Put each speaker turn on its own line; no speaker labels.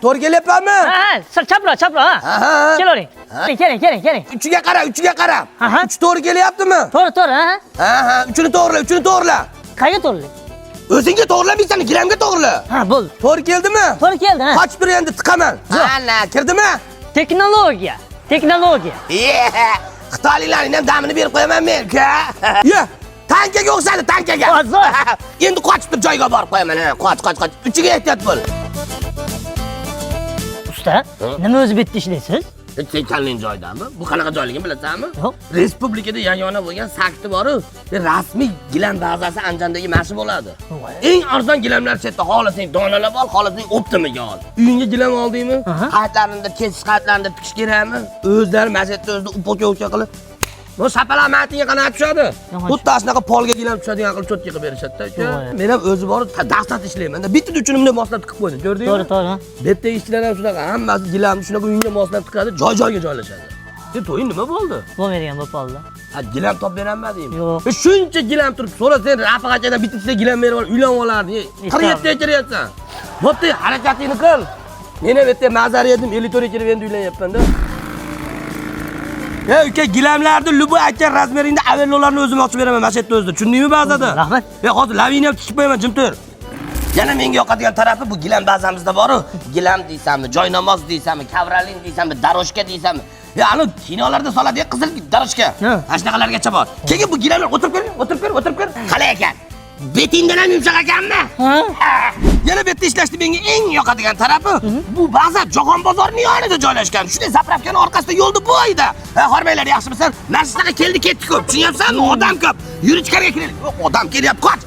To'g'ri kelyapmanmi?
Ha, ha, chaproq, chaproq, ha.
Ha, ha.
Kelavering. Keling, keling, keling.
Uchiga qara, uchiga qara.
Aha.
Uch to'g'ri kelyaptimi?
To'g'ri, to'g'ri, ha.
Ha, ha, uchini to'g'rila, uchini to'g'rila.
Qayerga to'g'ri?
O'zingga to'g'rilamaysan, gilamga to'g'rila.
Ha, bo'ldi.
To'g'ri keldimi?
To'g'ri keldi, ha.
Qochib tur endi tiqaman. Ana, kirdimi?
Texnologiya. Texnologiya.
Ye, Xitoyliklarning ham damini berib qo'yaman men, uka. Ye, tankaga o'xshadi, tankaga.
Zo'r.
Endi qochib tur joyga borib qo'yaman, ha. Qoch, qoch, qoch. Uchiga ehtiyot bo'l.
Usta, nima o'zi bu yerda ishlaysiz?
Sen kallang joydami? Bu qanaqa joyligini bilasanmi?
Yo'q.
Respublikada yagona bo'lgan sakti boru, rasmiy gilam bazasi Anjandagi mana shu bo'ladi.
Voy.
Eng arzon gilamlar shu yerda. Xohlasang donalab ol, xohlasang optimiga ol. Uyingga gilam oldingmi?
Aha.
Qaytlarini kesish, qaytlarini tikish kerakmi? O'zlari mana shu yerda o'zida upakovka qilib Bu shapaloq matinga qanaqa tushadi?
Yomon.
Xuddi shunaqa polga gilam tushadigan qilib cho'tka qilib berishadi-da, uka.
Voy.
Men ham o'zi borib dahshat ishlayman. Bitta uchini bunday moslab tiqib qo'ydim, ko'rdingmi?
To'g'ri, to'g'ri.
Bu yerda ishchilar ham shunaqa, hammasi gilamni shunaqa uyingga moslab tiqadi, joy-joyga joylashadi. Sen to'ying nima bo'ldi?
Bo'lmaydigan bo'lib qoldi.
Ha, gilam topib berolmadingmi?
Yo'q.
Shuncha gilam turib, so'ra sen Rafiq akadan bitta gilam berib ol, uylanib olarding. 47 ga kiryapsan. Bo'pti, harakatingni qil. Men ham yerda mazar yedim, 54 ga kirib endi uylanyapman-da. Ya uka, gilamlarni любой aytgan razmeringda avellolarni o'zim ochib beraman mana shu yerda o'zida. Tushundingmi ba'zida?
Rahmat.
Ya hozir lavini ham tikib qo'yaman, jim tur. Yana menga yoqadigan tarafi bu gilam bazamizda boru. Gilam deysanmi, joy namoz deysanmi, kavralin deysanmi, daroshka deysanmi. Ya anu kinolarda soladi qizil daroshka.
Ha.
Mana shunaqalargacha bor. Keyin bu gilamlar o'tirib ko'r, o'tirib ko'r, o'tirib ko'r. Qalay ekan? Betingdan ham yumshoq ekanmi?
Ha?
Yana bu yerda ishlashni menga eng yoqadigan tarafi bu baza Jahon bozorining yonida joylashgan. Shunday zapravkani orqasida yo'lni bo'yida. Ha, hormanglar, yaxshimisan? Mana shunaqa keldi ketdi ko'p. Tushunyapsanmi? Odam ko'p. Yur ichkariga kiraylik. Odam kelyapti, qoch.